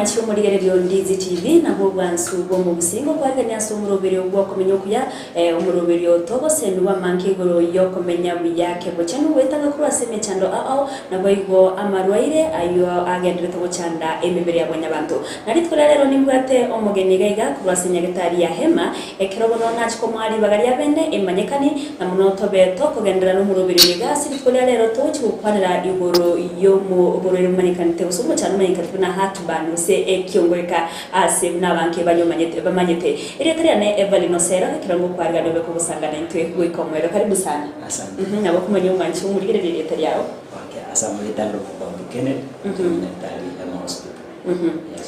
omwanchi omorigereria o Ndizi TV, nabwo obwansu bw'omogusii ngokwarigania ase omoroberio bw'okomenya okuya, omoroberio togosemigwa amange igoro y'okomenya buya kebochenu goetanga korwa ase emechando ao ao, naboigo amarwaire ayio agenderete gochanda emebere ya bwanyabanto. Na rituko ria rero nimbwate omogeni iga iga korwa ase nyagetari ya Hema, Ekero bono nachia komoa ribaga ria bene emanyekani, na mono tobe tokogenderera nomoroberio oyo iga ase rituko ria rero togochia gokwanera igoro y'oborwaire bomanyekanete gose omochando omanyekanete buna heartburn gose ekiongoeka ase buna abange banyomanyete bamanyete. Erieta riane Evelyn Osero ekero ngokwarigania obe kogosanga naintwe goika omoerio. Karibu sana. Asante. Mhm, nabo okomanya omwanchi omorigereria erieta riao. Okay, ase amarieta ande Omogambi Kenneth, Daktari Hema Hospital.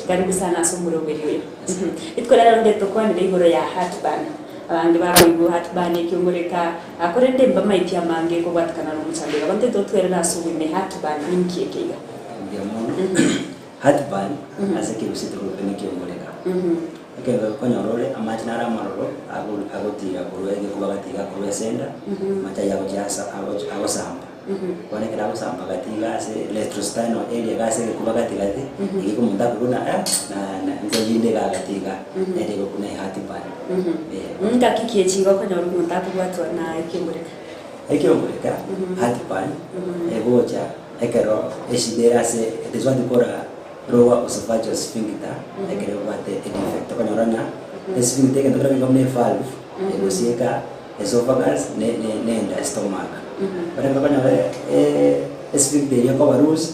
Karibu sana ase omoroberi oyo. Rituko ria rero ndete tokwanere igoro ya heartburn. Abange bakoigwa heartburn ekiomoreka, korende mbamaeti amange kobwatikana na omochando iga. Bono ntete totwerere ase oboime heartburn ninki eke iga? Mbuya mono. Heartburn ase ekegusii tokobeka na ekiomoreka. Ekero okonyora ore amache naro amaroro agotira korwa egekuba gatiga korwa esenda, amache aywo agochia ase agosamba. Bono ekero agosamba gati iga ase retrosternal area iga ase egekuba gati gati, nigo omonto akoigwa buna eh na na nkoyinde iga gati iga, nere igo buna eheartburn. Eh. Ngaki ki echi iga okonyora omonto akobwatwa na ekiomoreka? Ekiomoreka, heartburn, egocha ekero eshida ere ase it is what we call a lower oesophageal sphincter, ekero ebwate edefect okonyora ng'a esphincter egento kere buna evalve egosieka. Esophagus ne ne nenda stomach. Bono ekero okonyora esphincter eria ekoba loose,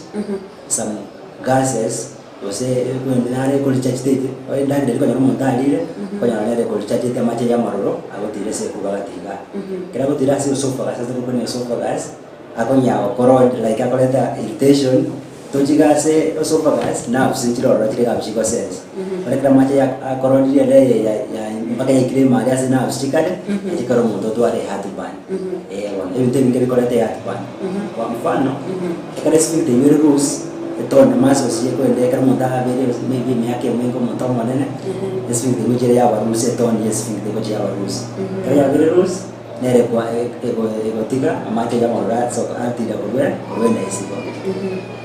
some gases gose ekwende naro ekorichachitete, onye endagera eria okonyora omonto arire, okonyora nere ekorichachete amache ya amaroro agotira ase ekuba gati igaa. Ekero agotira ase esophagus ase tokobua na esophagus, akonya gokora like akoreta irritation, tochiga ase esophagus, nerves nchire ororo chire iga chigo sense. Bono ekero amache ya akororire ere eye ya ya mpaka yaikire ime aria ase nerves chikare, echikore omonto otware heartburn. Eh bono, ebinto ebinge bikoreta eheartburn. Kwa mfano, ekero esphincter eywo ere loose, etone muscles chiria ekero omonto abeire maybe emiaka emenge omonto omonene, esphincter eywo echire yaba loose etone ya esphincter egochia yaba loose. Ekero yabeire loose. Nere egotiga amache y'amororo atira korwa korwa enda isiko.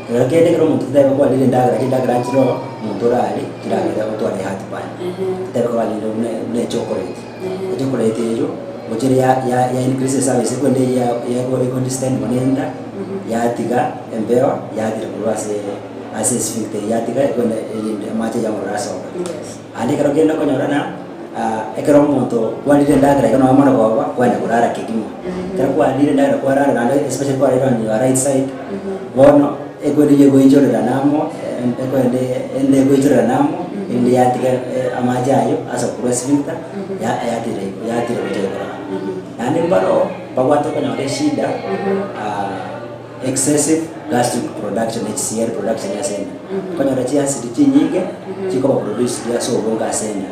Ekero kende ekero omonto totebe kwarire endagera chindagera nchire oo, omonto orarie chiragere otware heartburn. Totebe kwarire buna buna echokoreti, echokoreti eywo gochia ere ya ya ya increase eservice ekwende ya ya ego distend mono enda, yatiga embeo yatira korwa ase ase esphincter eywo yatiga ekwende erinde amache y'amororo asoka. Naende ekero kende okonyora ng'a ekero omonto kwarire endagera iga nonya omorogoba kwanya korara kegima. Ekero kwarire endagera kwarara naende especially kwarire on your right side, bono ekwende eywo egoichorerana amo ekwende ende egoichorerana amo, ende yatiga amache aywo ase okorwa sphincter ya- yatira igo yatira gocha igoro. Naende mbaroo babwate okonyora eshida excessive gastric production, HCl production ase enda. Okonyora chiacid chinyinge chikoba produced ase obonge ase enda.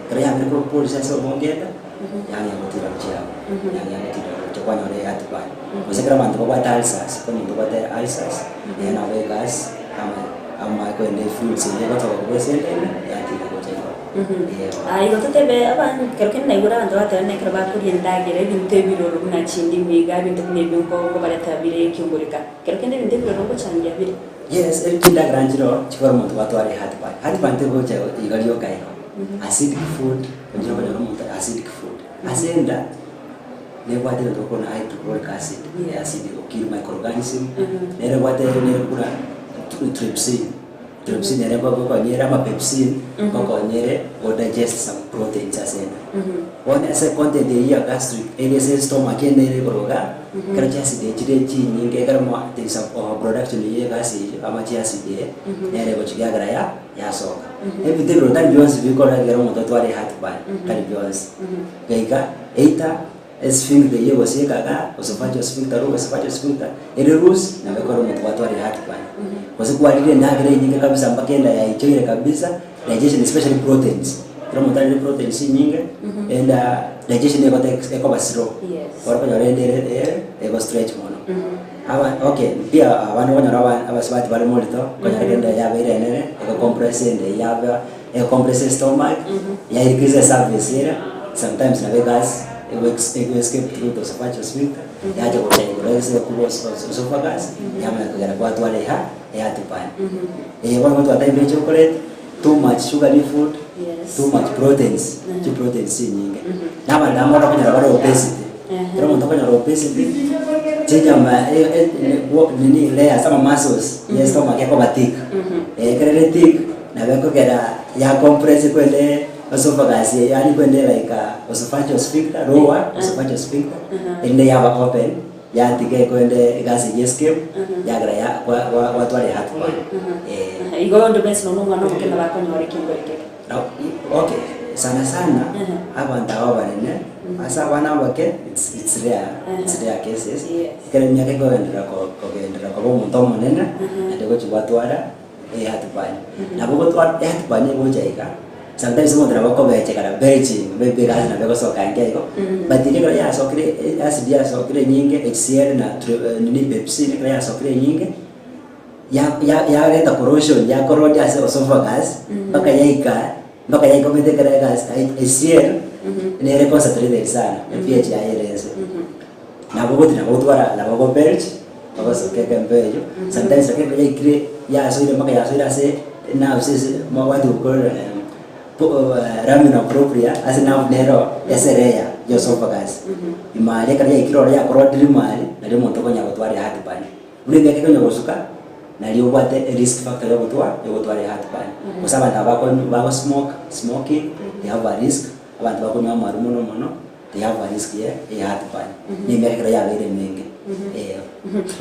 Ekero yabire ko produce ase obonge enda, yang'ea gotira gochia amo, yang'ea gotira gochia kwanyora eheartburn. Gose ekero abanto babwate ulcers, ekero omonto obwate ulcers, nere nabo egas ama ama ekorenda efluids eria egotoka korwa ase enda ime, yatira gocha igoro. Aa igo totebe aban ekero kende naigure abanto bagateba buna ekero bakoria endagera ebinto ebiroro buna chindimu iga ebinto buna ebio nko nkobareta bire ekiongoreka. Ekero kende ebinto ebiroro ngochangia bire. Yes, ebi chindagera nchire oo chikore omonto gwatwara eheartburn. Heartburn tegocha iga rioka igo. Acidic food, onye okonyora omonto acidic food. Ase enda, nebwate egento tokona hydrochloric acid, acid egokill microorganism, nere ebwate nere buna trypsin. Trypsin ere ngokonyere ama pepsin ngokonyere go digest some proteins ase enda. Bono ase content eywo ya gastric ere ase estomach ende ere igoro igaa, ekero chiacid echi chire chinyinge ekero mo there is a production ye egasi eywo ama chiacid eye, nere egochi kiagera ya yasoka. Ebinto ebiro tari bionsi bikora ekero omonto otware heartburn, tari bionsi. Goika either Esphincter eyio egosieka igaa, esophageal sphincter row esophageal sphincter, ere loose nabo ekore omonto gwatwarire heartburn. Gose kwarire endagera enyinge kabisa mpaka enda yaichoire kabisa, digestion especially proteins, ekero omonto arire proteins chinyinge, enda digestion ego takes ekoba slow, Yes. bono okonyora enda ere ere ego stretch mono. Aba okay, pia abande okonyora aba abasubati bare morito, okonyora enda yabeire enene, ego compress enda eyio yaba, ego compress estomach, ya increase esurface ere, sometimes nabo egas. Ego escape through the esophageal sphincter, yacha gocha igoro ase ekuba esophagus, yamanya kogera kwatwara eha heartburn. Eye bono twatebire chocolate, too much sugary food, Yes. too much proteins, chiproteins chinyinge. Na abanto abamo okonyora bare obesity, ekero omonto okonyora obesity, chinyama nini layers ama muscles ya estomach ekoba thick, ekero ere thick, nabo ekogera ya compress kwende esophagus eye yaani kwende like esophageal sphincter, lower esophageal sphincter, erinde yaba open, yatiga ekwende egasi eywo escape, yagera ya gwa gwa gwatwara eheartburn eh. Igo onde bwensi nonya omwana omoke nabo akonyora ekengori keke. Okay, sana sana abanto aba abanene, ase abana abake it's it's rare, it's rare cases, Yes. ekero emiaka ekogenderera ko kogenderera koba omonto omonene, naende gochi gwatwara eheartburn. Nabo ogotwara eheartburn egocha iga, sometimes omonto nabo akobechekana belching, maybe egasi nabo egosoka enke igo, but riria ekero yasokire acid yasokire enyinge HCL na nini pepsin ekero yasokire enyinge, ya- ya- yareta corrosion yakorodi ase esophagus mpaka yaika mpaka yaika omanyete ekero egasi HCL nere concentrated sana epH yaye ere inse. Nabo ogotira nabo ogotwara nabo ogo belch ogosoka ekembe eywo sometimes ekero yaikire yasoire mpaka yasoire ase nerves ase mwabwati gokorera lamina propria ase nerve nero ase layer ya esophagus. Ime aria ekero yaikire ororo yakorodire ime aria nario omonto okonyara gotwara eheartburn. Buna emiaka ekonya gosuka nario obwate erisk factor yogotwa yogotwara eheartburn. Gose abanto aba bakonywa bago smoke smoking they have a risk, abanto bakonywa amarwa mono mono they have a risk ye eheartburn. Na emiaka ekero yabeire emenge eh.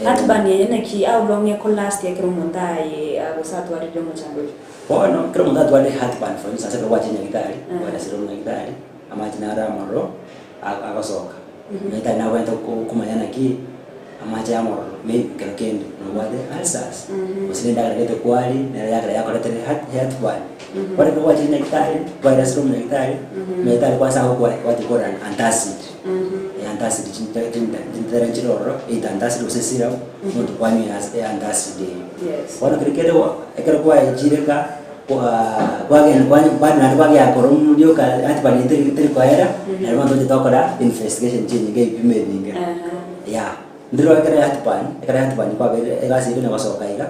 Heartburn eye naki how long eko last ekero omonto aye gose atwarire omochando oyio? Bono ekero omonto atwarire heartburn for instance ekero gwachire nyagitari, kwarasire omonyagitari, amache naro amororo agosoka. Nyagitari nabwenerete komanya naki amache amororo maybe kero kende nobwate ulcers, gose na endagera gete kwaria nere yagera yakoretera heart heartburn. Bono ekero gwachire nyagitari, kwaerasire omonyagitari, omonyagitari kwansa agokoa what you call an antacid, antacid chintere nchire ororo either antacid gose syrup, omonto kwanywa antacid eywo. Yes. Bono kero kende ekero kwachire nka kwagenda bado naende kwagea korwa rioka heartburn eye teri teri koera, naende bono toche tokora investigation chinyinge ebipimo ebinge. Yeah, ndire ekero heartburn, ekero heartburn kwabeire egasi ere gosoka iga,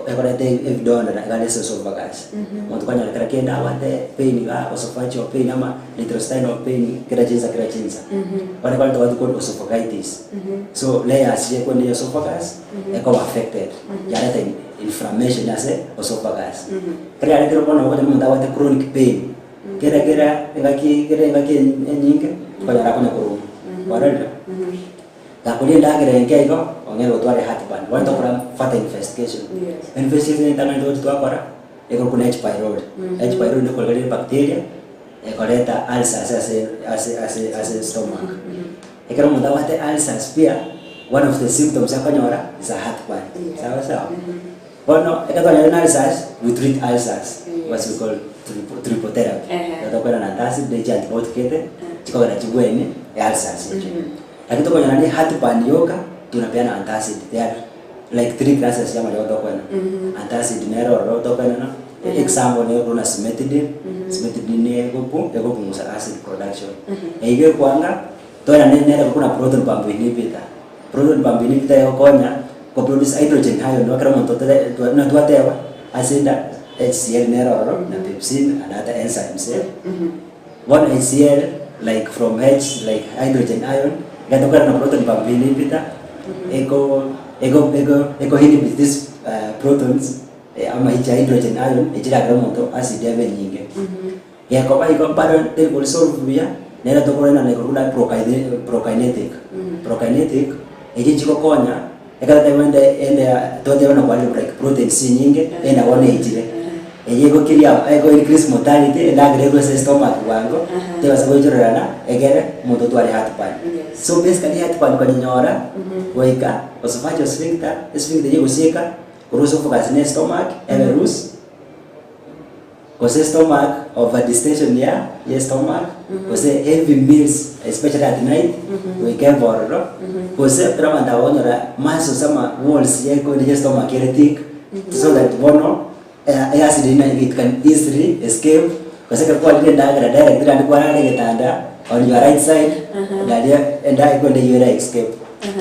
ekoreta evidonda na egari ase esophagus. Omonto kwanyora kera kende abwate pain igaa esophageal pain ama retrosternal pain kera chinsa kera chinsa. Bono ekoreta what we call esophagitis. So layers chiria ekorwa esophagus, ekoba affected, yareta inflammation ase esophagus. Ekero yaretire bono okonyora omonto abwate chronic pain, kera kera engaki kera engaki enyinge, okonyora akonya koruma, kwarorire? Gakoria endagera enke igo, ong'e gotwara eheartburn. Bono tokora further investigation. Yes. Investigation entang'ani togochi twakora, ekorokwa na H pylori. H pylori nigo ebacteria, ekoreta ulcers ase ase ase ase stomach. Ekero omonto abwate ulcers pia, one of the symptoms akonyora is a heartburn. Yes. Sawa sawa. Bono ekero twanyorire na ulcers, we treat ulcers, what we call triple therapy. Ehe. Ekero tokoirana na antacid ne chiantibiotic gete, chikogera chibwenie ulcers echio. Lakini tokonyora ne heartburn yoka, tunapeana antacid, they are like three classes ya amariogo tokoenana. Antacid nere ororo tokoenana, example nigo buna cimetidine, cimetidine nigo egopu egopungusa acid production. Eywo ekwanga, toenane nere buna proton pump inhibitor. Proton pump inhibitor egokonya ko produce hydrogen ion ekero omonto buna twateba ase enda HCl nere ororo na pepsin and other enzymes eh. Bono HCl like from H like hydrogen ion egetokera na proton pump inhibitor eko eko eko eko inhibit this protons ama echi hydrogen ion echiragere omonto acid ebe enyinge. Gekoba igo bado teri ko resolve buya, nere tokorenda na igoro buna prokinetic. Prokinetic, echi chigokonya ekero tebe ende ende totebe na kwarire like proteins chinyinge, enda bono eichire. Eyio egokiria ego increase mortality, endagera erwe ase estomach bwango, tebasa goichorerana egere omonto otware heartburn. Yes. So basically heartburn konyenyora, goika esophageal sphincter, esphincter eyio egosieka korwa esophagus na estomach ebe loose. Gose stomach over distension ya ye stomach, gose heavy meals especially at night, goika ebororo, gose ekero abanto aba bakonyora muscles ama walls ye ekori ye stomach ere thick, so that bono eacid eye it can easily escape, gose ekero kwarire endagera direct naende kwarara egetanda. On your right side, naria enda ekwenda eywo era escape,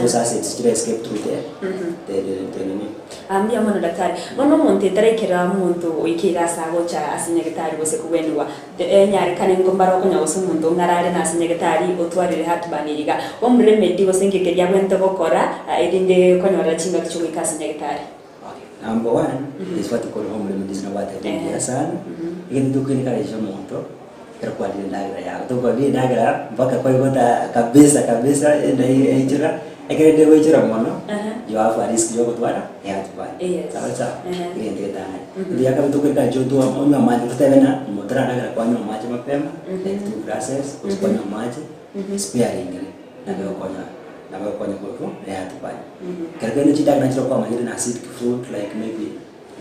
those acids chira escape through the the the the nini. Ah, mbuya mono daktari. Bono omonto etaraikera omonto oike iga ase agocha ase nyagetari gose kogwenigwa, enyarekane nigo mbare okonya gose omonto ng'arare na ase nyagetari otwarire heartburn eye iga. Omoremedi gose nki keria abwenerete gokora erinde konyorera chingaki chiogoika ase nyagetari? Okay, number one, is what you call home remedies nabwate mbuya sana, egento tokoencourage omonto, ekero kwarire endagera yago, tokwarire endagera mpaka kwaigota kabisa kabisa enda yaichora, ekero enda egoichora mono, you have a risk ya ogotwara heartburn. Yes. Sawa sawa, egento getang'ani. Egento gia kabere tokoencourage otwa onywe amache totebe ng'a nyuma otararagera kwanywa amache mapema, like two glasses, gose kwanywa amache, sparingly, nabo egokonya nabo egokonya korwa heartburn. Ekero kende chindagera nchire kwamanyire na acidic food like maybe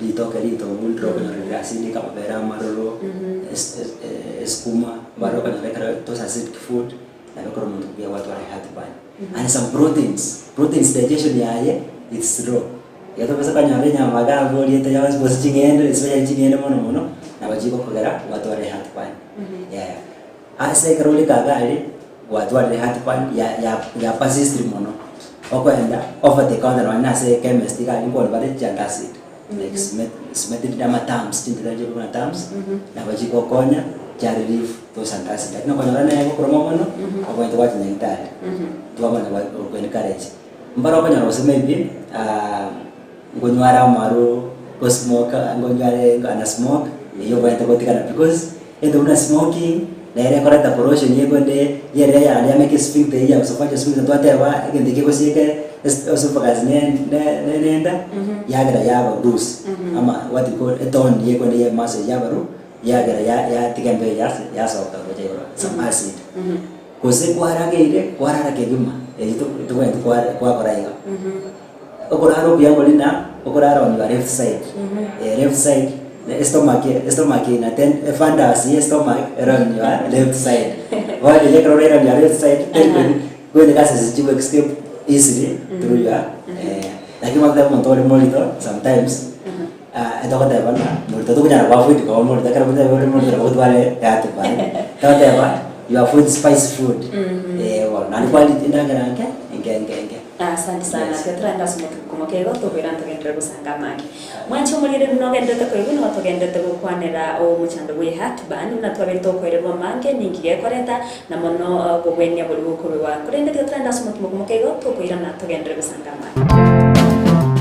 ritoke ritobu ndire okonyora rire acidic, amabere amaroro, es- es- esukuma, mbare okonyora ekero those acidic food, nabo ekero omonto buya gwatwara heartburn. And some proteins, proteins digestion yaye it's slow, igo tobasa konyora enyama iga abwo oriete yonsi gose ching'ende especially ching'ende mono mono, nabo chigokogera gwatwara eheartburn, yaya. Ase ekero ore kaga aria, gwatwarire heartburn ya ya ya persist mono, okoenda over the counter nonye na ase chemist iga aria nkonyora bare chiantacid like sme cimetidine ama tums chinto chiria chire buna tums, nabo chigokonya chia relieve those antacid. Lakini okonyora nere egokoroma mono, obwenerete gwacha nyagetari, twamanya gwa go encourage. Mbare okonyora gose maybe nkonyware amaru, gosmoka nkonyware ana smoke, eywo obwenerete gotigana because. Egento buna smoking, nere ekoreta corrosion ekonde yere yare yameka esphincter eywo ya esophageal sphincter twateba egento ekio egosieka es- esophagus ne ne ne nenda, yagera yaba loose ama what we call etone yekonde ye muscle yaba loo yagera ya yatiga embeo yase yasoka gocha igoro some acid. Gose kwarageire kwarara kegima eywo to tobwenereti kware kwakora iga. Okorara okuya nkori na okorara on your left side, eh left side na estomach estomach ina ten efundus ya estomach ere on your left side. Bono riria ekero oraire on your left side teri kori kore gases chigo escape easily through your lakini bono omonto ore morito sometimes etogoteba ng'a morito tokonyara ko avoid koba morito ekero ore morito nabo otware heartburn togoteba you avoid spicy food bono naende kwaria endagera nke enke enke enke. Asante sana. Yes. Tiga torande ase omotuko moke igo tokoirana togenderere gosanga amange. Mwanche omorire buna ogenderete koigwa nigo togenderete gokwanera omochando bwe heartburn buna twabeire tokoererwa amange ninki gekoreta na mono obogwenia boria bokorwa. Korende tiga torande ase omotuko moke igo tokoirana togenderere gosanga amange.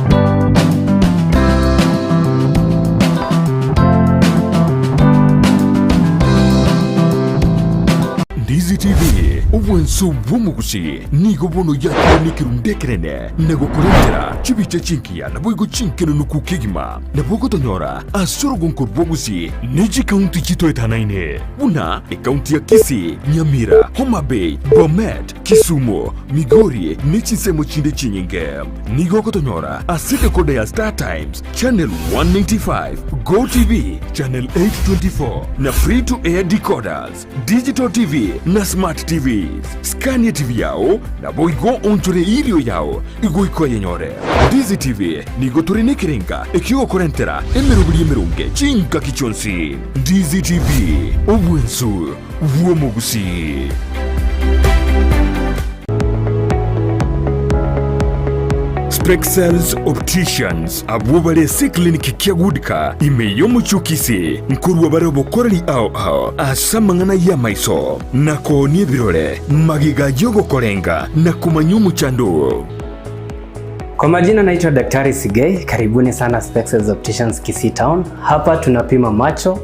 Ndizi TV, obwanso bw'omogusi. Nigo bono yakire nekerundu ekenene, na gokorentera chibicha chingiya naboigo chinkenenuku kegima. Nabo ogotonyora ase orogonko rwa Gusii ne chikaunti chitoetanaine, buna ekaunti ya Kisii, Nyamira, Homa Bay, Bomet, Kisumu, Migori ne chinsemo chinde chinyinge. Nigo ogotonyora ase decoder ya Star Times, channel 195, Go TV, channel 824 na free to air decoders. Digital TV na Smart TVs. Skania TV yao, naboigo onchore erio yao igoika oyenyore. Ndizi TV nigo tore nekerenga ekiogokorentera emeroberi emeronge chingaki chionsi. Ndizi TV, obwensu bw'omogusii. Spexels Opticians abwo bare ase eclinic kia Goodcar ime y'omochie o Kisii nkorua bare obokoreri ao ao ase amang'ana y'amaiso na koonia ebirore magega y'ogokorenga na komanya omochando oo. Kwa majina naitwa Daktari Sigei, karibuni sana Spexels Opticians Kisii Town. Hapa tunapima macho uh,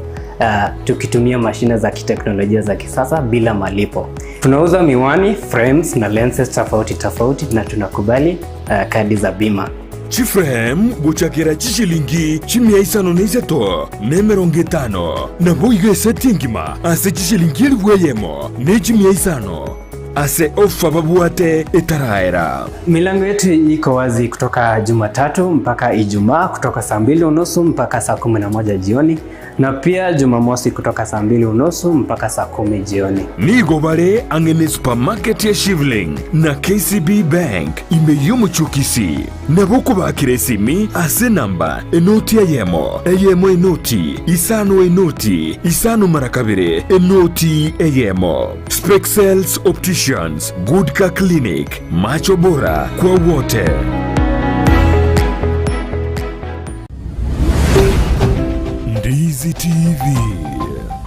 tukitumia mashine za kiteknolojia za kisasa bila malipo. Tunauza miwani, frames na lenses tofauti tofauti na tunakubali uh, kadi za bima. Chiframe gochakera chishilingi chimia isano na isato na emerongo etano, naboigo eseti engima ase chishilingi elifu eyemo ne chimia isano. ase ofa babwate etaraera. Milango yetu iko wazi kutoka Jumatatu mpaka Ijumaa kutoka saa mbili unusu mpaka saa 11 jioni na pia Jumamosi kutoka saa mbili unusu mpaka saa 10 jioni. Nigo bare ang'e ne supermarket ya Shivling na KCB Bank ime y'omochie o Kisii. Nabo okobakera esimi ase enamba enoti eyemo, eyemo enoti, isano enoti, isano mara kabere, enoti eyemo. Spexels Opticians, Good Car Clinic, Macho Bora kwa wote. Ndizi TV,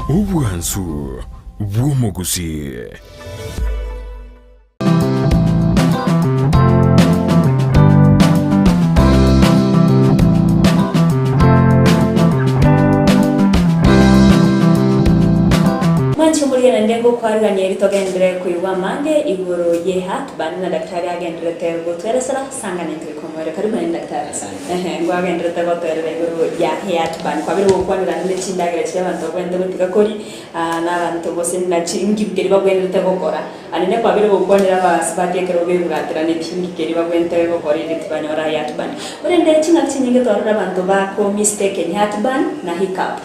obwansu bw'omogusii. Mwanche omoria naende ngokwarigania eri togenderere koigwa amange igoro ye heartburn na daktari agendererete gotweresera sanga naintwe komoerio. Karibu naende daktari. Asante. Ehe, ngwagendererete gotoerera igoro ya heartburn. Kwabire gokwanera naende chindagera chiria abanto babwenerete gotiga koria, na abanto gose na chingigeri babwenerete gokora. Anene kwabire gokwanera abasubati ekero bebwateraneti ngikeri bagwente gokora ere tibanyora heartburn. Korende ching'aki chinyinge twarora abanto bako mistaken heartburn na hiccup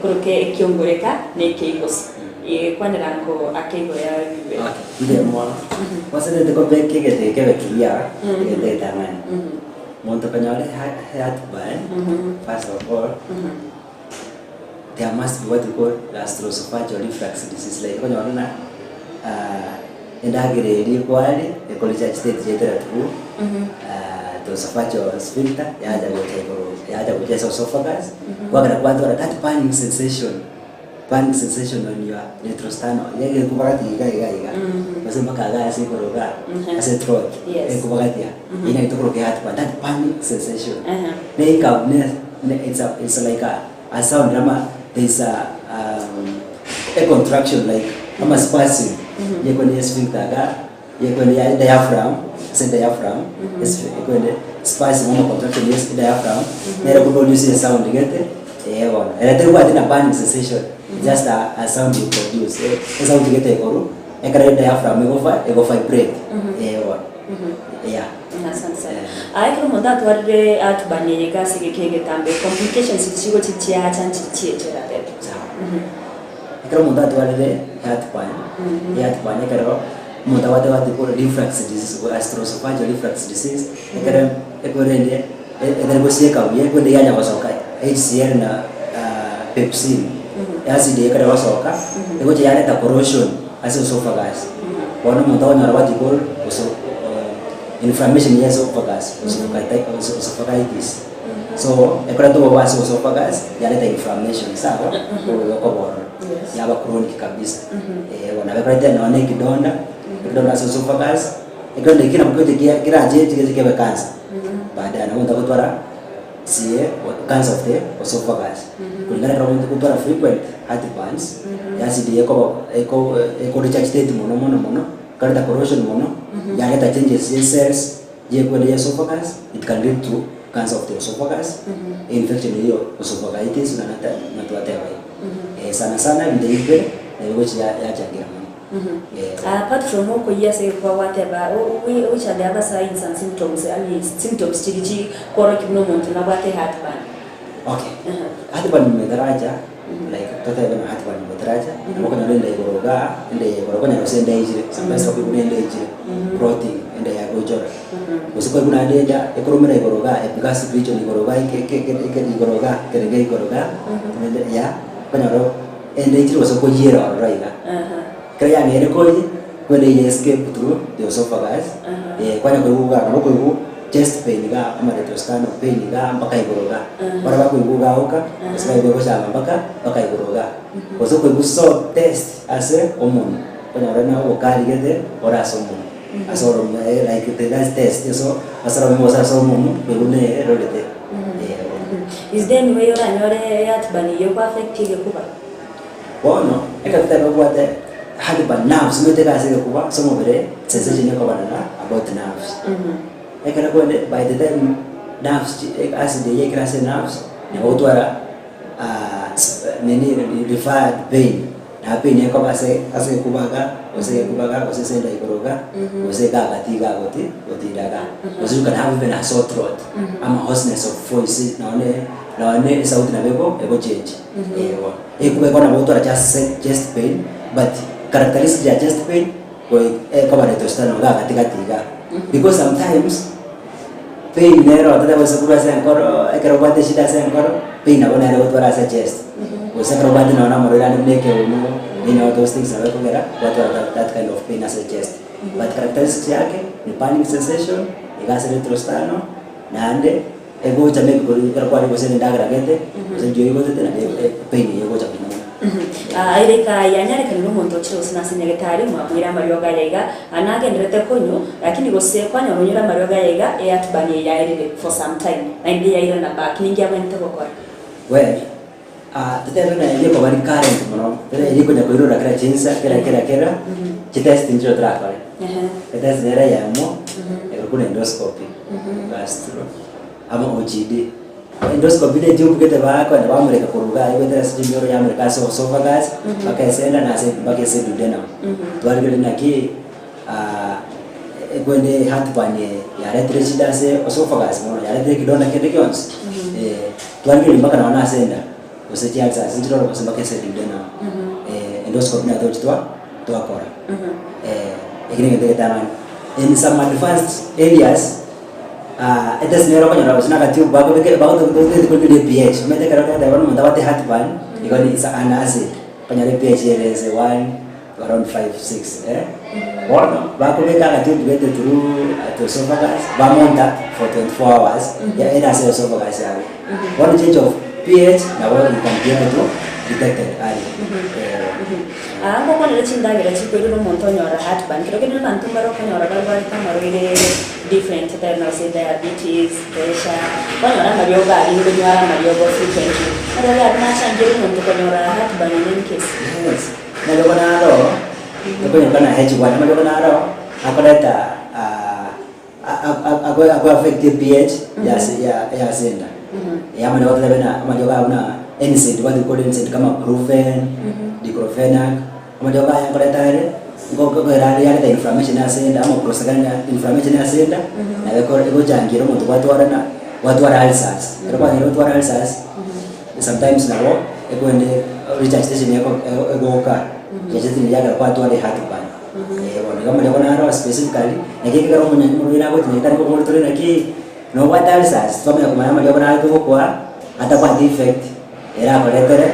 koroka ekiongoreka na ekeigoso. Ee kwanera nko ake igoro ya ebi bibere. Okay, mbuya mono. Gose kobeka egento eke kebe kiya, egento egetang'ani. Monto okonyora heartburn, first of all, There must be what we call gastroesophageal reflux disease like okonyora ng'a endagera eria ekware ekoricha stage yaetera through the esophageal sphincter yacha gocha igoro yacha gocha ase esophagus kwagera kwatwara that burning sensation burning sensation on your retrosternal iga gekobagatia iga iga iga gose mpaka iga ase igoro igaa ase throat ekobagatia eywo naki tokoroka heartburn that burning sensation ne eka ne it's a it's like a A sound ama there is a um, a contraction like ama spasm yekwende ye sphincter ga yekwende ya diaphragm ase diaphragm ekwende spasm ama contraction ye diaphragm nere koproduce a sound gete eh bono ere terobwati na burning sensation just a, a sound you produce e sound gete ekoru ekero diaphragm egofa ego vibrate eh bono yeah. Asante sana. Aya ekero omonto atwarire heartburn eye iga ase egeka egetambe, complications chigochi chiacha nchiri chiechera tebe. Sawa. Ekero omonto atwarire heartburn, heartburn ekero omonto abwate what we call reflux disease or gastroesophageal reflux disease, ekero ekorende etari gosieka buya ekorende yanya gosoka HCl na pepsin, acid eye ekero egosoka, egocha yareta corrosion ase esophagus. Bono omonto okonyora what you call inflammation ya esophagus, esophagitis. So ekoreta obobe ase esophagus, yareta inflammation sawa, obobe okoborora, yaba chronic kabisa. Eh bono nabo ekoreta nonya na ekidonda, ekidonda ase esophagus, ekidonda ekio nabo kegocha kia kerache chigeche kebe cancer baadaye nabo omonto agotwara CA or cancer of the esophagus. Kulingana ekero omonto ogotwara frequent heartburns, acid eye ekoba eko eko regurgitate mono mono mono, ekareta corrosion mono, yareta changes ye cells yekwenda ya esophagus, it can lead to cancer of the esophagus, infection eywo esophagitis buna nata buna twateba igo. Sana sana ebinto ebi bibere nabio egochi ya yachangira mono. Eh. Apart from okoyia ase egekuba gwateba which are the other signs and symptoms yaani symptoms chiri chikworokia buna omonto nabwate heartburn? Okay, heartburn nyuma etaracha like totebe ng'a heartburn nyuma etaracha, nabo okonyora enda igoro igaa, enda eye igoro okonyora gose enda eichire, sometimes okoigwa buna enda eichire, bloating, enda yagoichora. Gose kwaigwa naende enda ekoromera igoro igaa, epigastric region igoro igaa eke eke eke eke igoro igaa, ekerenge igoro igaa, ende ya, okonyora enda eichire gose okoyiera ororo iga. Ekero yang'eire koyia, kwende eye escape through the esophagus, kwanya koigwa igaa nabo okoigwa chest pain igaa ama retrosternal pain igaa mpaka igoro igaa. Baria bakoigwa igaa oka, gose baigwa egochama mpaka mpaka igoro igaa. Gose okoigwa sore taste ase omonwa, okonyora buna obokari gete ore ase omonwa, ase oromo like the last taste so ase oromo gose ase omonwa, koigwa buna erorete eh. Is there any way oranyore heartburn eyio eko affect egekuba? Bono ekero totari kobwate heartburn nerves omanyete egasi egekuba ase omobere sensation ekobanana about nerves. Ekero kwende by the time nerves chi acid eyio yaikire ase nerves nabo ogotwara nini referred pain. Na pain ekoba ase ase egekuba iga, gose egekuba iga, gose ase enda igoro iga, gose iga agati iga agoti gotinda iga. Gose you can have even a sore throat, ama hoarseness of voice nonye nonye esauti nabo ego egochengi eh bono. Egekuba ekero nabo ogotwara just chest pain but characteristics ya chest pain goi ekoba retosternal iga agati gati iga. Because sometimes pain nere otete gose korwa ase enkoro ekero obwate eshida ase enkoro, pain nabo nere egotwara ase echest. Gose ekero obwate nonye na amarwaire ande buna ekeumo, any of those things nabo ekogera gwatwara that that kind of pain ase echest. But characteristics yake ni burning sensation, iga ase retrosternal, naende egocha maybe korwa ekero kwarire gose endagera gete, gose riyo oigotete naende pain eywo egocha buya mono. Erika yanyarekanire omonto ochire gose nase nyagetari, mwamoira amariogo aya iga, nagenderete konywa, lakini gose kwanyora onyure amariogo aya iga, eheartburn eye yaerire for some time, naende yairana back, ninki abwenerete gokora? Well, totebe ng'a eri ekoba recurrent mono, eri ekonya koirora kera chinsa, kera kera kera, chitest nchire torakore. Etest nere eyemo, ekorokwa buna endoscopy, gastro, ama OGD. Endoscopy ne etube gete bakoenda bamoreka korwa iga aye goetera ase chimioro yamoreka ase oesophagus, mpaka esenda na ase mpaka ase duodenum. Twarigereria naki ekwende heartburn eye yaretire eshida ase oesophagus bono yaretire ekidonda kende gionsi, twarigereria mpaka nonye na ase enda, gose chiulcers nchiroro gose mpaka ase duodenum. Endoscopy naye togochi twa twakora. Eki na egento egetang'ani. In some advanced areas. Etest nere okonyora gose na agatube bakobeka bagotobeka korigereria eph, omanyete ekero togoteba bono omonto abwate heartburn, igo ni is an acid, okonyora eph ere ase one to around five, six eh. Bono bakobeka agatube gete through to esophagus, bamonta for 24 hours, ya ere ase esophagus yago. Bono change of pH nabo you can be able to detect it early. Aa ngokwanera chindagera chikoirera omonto onyora heartburn, kero kende abanto mbare okonyora barwarete amarwaire different diagnosis, diabetes, pressure, kwanyora amariogo aria nkonywara amariogo frequently, amariogo aria nachangirie omonto konyora heartburn in any case. Yes, amariogo naro okonyoka na H1, amariogo naro akoreta ako affect pH ya ya ase enda. Amariogo totebe buna amariogo aya buna NSAID, what we call NSAID kama brufen, diclofenac. Amariogo aya nkoreta are, nkokoera are yareta inflammation ase enda ama prostaglandin inflammation ase enda, nabo eko egochangira omonto gwatwarana gwatwara ulcers. Ekero kwanyora gotwara ulcers, sometimes nabo ekwende resuscitation eko egoka, resuscitation eywo yagera kwatwara eheartburn. Bono igo amariogo naro specifically, naki ekero omonye omorwaire agocha nyagetari nkobori tore naki nobwate ulcers, twamanya komanya amariogo naro togokoa atabwati effect. Erakoretere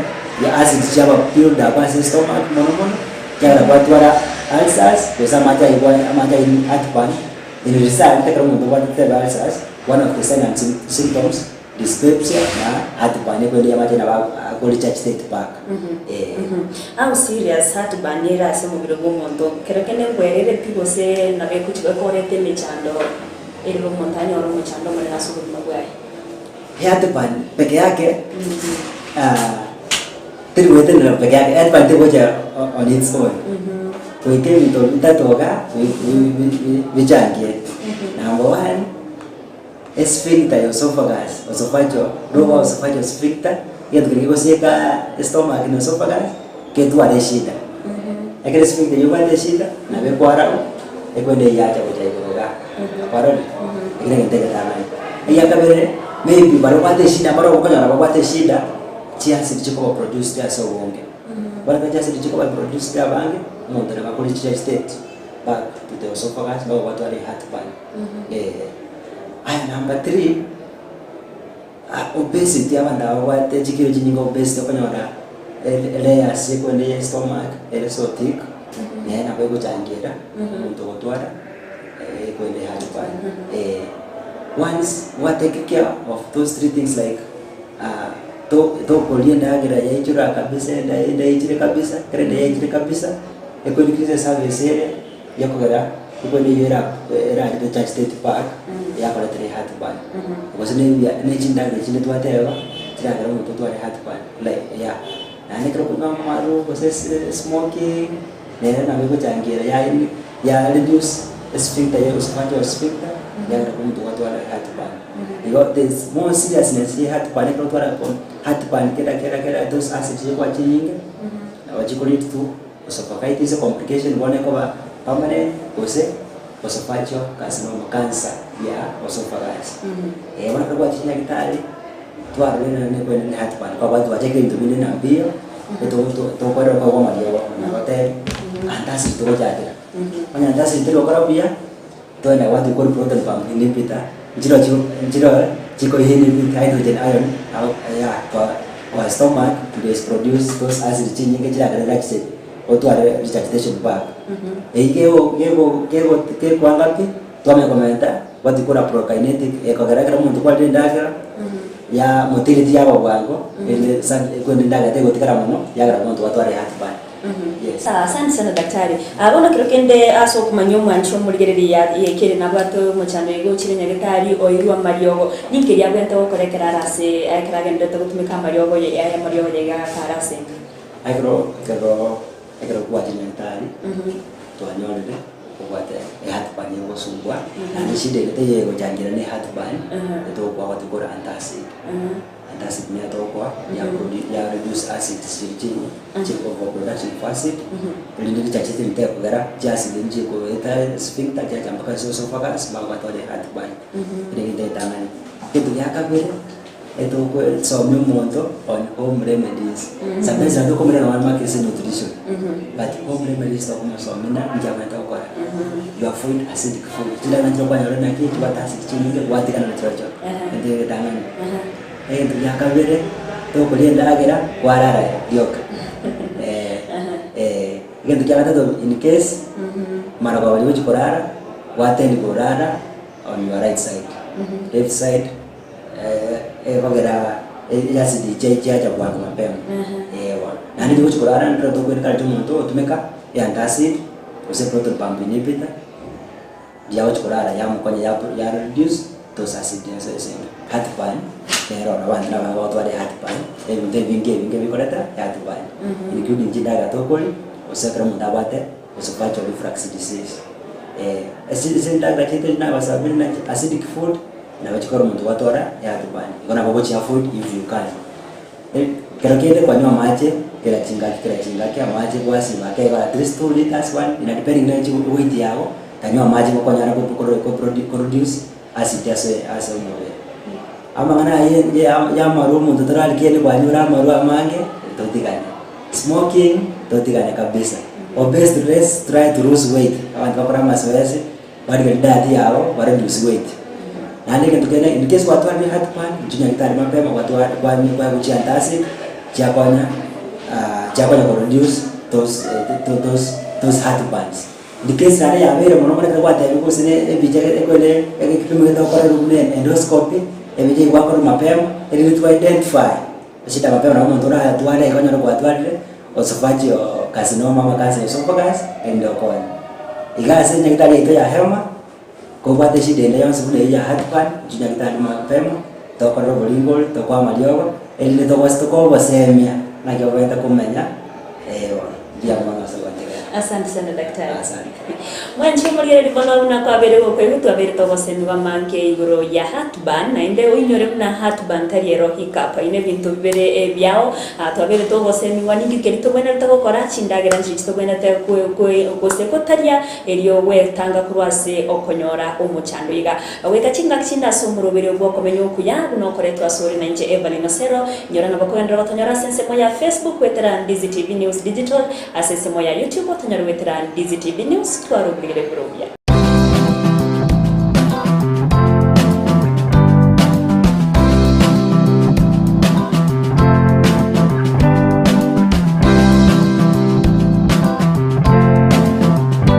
ya acid chiaba build up ase stomach mono mono, ekiagera gwatwara ulcers gose amache aywo amache aywo heartburn, in result ekero omonto obwate tebe ulcers, one of the sign and symptoms dyspepsia na heartburn ekwende amache nabo ako regurgitate back eh. How serious heartburn ere ase omobere bwa omonto? Kero kende nkwerire pi gose nabo ekochi ekoreta emechando erire omonto anyore omochando omonene ase obogima bwaye. Heartburn peke yake teri goetenena peke yake, heartburn tegocha on its own. Goika ebinto bitato iga bichangie. Number one, esphincter ya esophagus, esophageal, lower esophageal sphincter, egento keria kegosieka estomach na esophagus, ketware eshida. Ekero esphincter eywo ebwate eshida, nabo ekwaraba, ekwenda eyacha gocha igoro igaa. Kwarorire? Ekio negento egetang'ani. Egia kabere, maybe baria babwate eshida mbare okonyora babwate eshida, chiacid chikoba produced ase obonge. Bono ekero chiacid chikoba produced abange, omonto nabo akore chiagitate back to the esophagus mpaka gwatwara eheartburn. Eh. Aya number three, obesity abanto aba babwate chikiro chinyinge obesity okonyora layers ekwende ya estomach ere so thick, nere nabo egochangira omonto gotwara ekwende heartburn. Once gwa take care of those three things like tokoria endagera yaichora kabisa enda enda yaichire kabisa, ekero enda yaichire kabisa, eko increase eservice ere. Gekogera ekwende eyio era erarete church park yakoretire heartburn. Gose ne ebia ne chindagera chinde twateba chiragere omonto otware heartburn like yeah. Naende ekero okonywa amaru gose esi smoking nere nabo egochangira ya ya reduce esphincter ya esophageal sphincter yagera omonto gwatwara heartburn. Igo there's more seriousness ye heartburn ekero otwara heartburn kera kera kera those acids chikoba chinyinge. Nabo chiko lead to oesophagitis complication bono ekoba permanent gose oesophageal carcinoma, cancer ya oesophagus. Bono ekero gwachire nyagetari, twarorire nonye na ekwende ne heartburn kwabwati twachakire ebinto binde na mbio, tokorera koegwa amariogo nagotebia, antacid togochakera. Onye antacid teri gokora buya, Twende what we call proton pump inhibitor, nchiro chiko nchiro chiko inhibit hydrogen ion ao ya kwa kwa stomach to is produce those acid chinyinge chirakore relax otware regurgitation back. Eyio kego kego kego kekwanga pi, twamanya komenta what we call a prokinetic ekogera ekero omonto kwarire endagera ya motility yaba bwango erinde sa korende endagera tegotigara mono yagera omonto gwatwara heartburn. Yes. Asante sana daktari. Ah, bono kero kende ase okomanya omwanchi omorigereria ya yekere nabwate omochando iga ochire nyagetari oirwe amariogo. Ninki eria abwenerete gokora ekero are ase ekero agenderete gotumeka amariogo ye aya amariogo ya iga akare ase enka? Ekero ekero ekero kwachire nyagetari, twanyorire obwate eheartburn egosumbua, naende eshida ere teiyo egochangira na eheartburn, etogokoa gotikora antacid. Antacid nigo etogokoa ya produ ya reduce acid chiria chi chi overproduction of acid, erinde richache teri tekogera chiacid nchie koeta sphincter chiacha mpaka ase oesophagus mpaka gwatwara eheartburn. Ere egento egetang'ani. Egento gia kabere, etogosomia omonto on home remedies. Sometimes nabo tokomerera nonye na ase nutrition, but home remedies tokomosomia ng'a inki abwenerete gokora. You avoid acidic food, chindagera nchire kwanyora naki chibwate acid chinyinge gwatigana nachirochio, egento egetang'ani. Egento gia kabere, tokoria endagera kwarara rioka egento kia gatato in case maragoba riria ogochia korara, gwatendi korara on your right side, left side ekogera eacid chiacha bwango mapema eh bono. Naende riria ogochia korara ndiro toko encourage omonto otumeka eantacid gose proton pump inhibitor. Riagochia korara yamokonya ya ya reduce those acid ase esende. Heartburn nero oro abanto nabange bagotwara eheartburn, ebinto ebinge ebinge bikoreta heartburn, including chindagera tokoria, gose ekero omonto abwate esophageal reflux disease. Ase ase chindagera chiaito echi nabasabire naki acidic food, nabo chikogera omonto gwatwara heartburn, igo nabo ogochi avoid if you can. Ekero kende kwanywa amache kera chingaki kera chingaki amache gwasiba ake igo at least 2 litres one ina depending ne weight yago tanywa amache gokonyara ko reduce acid ase ase omobere. Amang'ana aya ya ya amarwa omonto torarigie kwanyure amarwa amange totigane. Smoking totigane kabisa. Obesity let's try to lose weight abanto bakore amazoezi barigerie diet yabo ba reduce weight. Naende egento kende in case gwatwarire heartburn inchuo nyagetari mapema gwatwara kwanywa kwaegwa chiantacid chiakonya chiakonya ko reduce those those those heartburns. In case naende yabeire mono mono ekero gwatebiwa gose ne ebicha ekwende ekepimo gete gokorerwa buna endoscopy ebicha ebi gwakorwa mapema erinde to identify eshida mapema nabo omonto oratware iga onyore gwatwarire esophageal carcinoma ama cancer ya esophagus erinde okonye. Iga ase nyagetari yaito ya Hema. Kobwate eshida ende yonsi buna eyio ya heartburn, inchuo nyagetari mapema, tokorera oboringori, tokoa amariogo, erinde togose tokogosemia naki obwenerete komenya bono. Mbuya mono ase ogontegerera. Asante sana daktari. Asante. Mwanche omorigereria bono buna kwabeire gokoigwa twabeire togosemigwa amange igoro ya heartburn naende oinyore buna heartburn tari ero hiccup ine ebinto bibere ebiao Ah, twabeire togosemigwa ninki keria tobwenerete gokora chindagera nchiria tobwenerete gose gotaria Erio gwetanga korwa ase okonyora omochando iga. Goika chingaki chinde ase omoroberio bw'okomenya okuya, buna okoretwa asore nainche Evelyn Osero, inyora nabo kogenderera gotonyora ase ensemo ya Facebook goetera Ndizi TV News Digital, ase ensemo ya YouTube otonyore goetera Ndizi TV News, twarobirire buna obuya.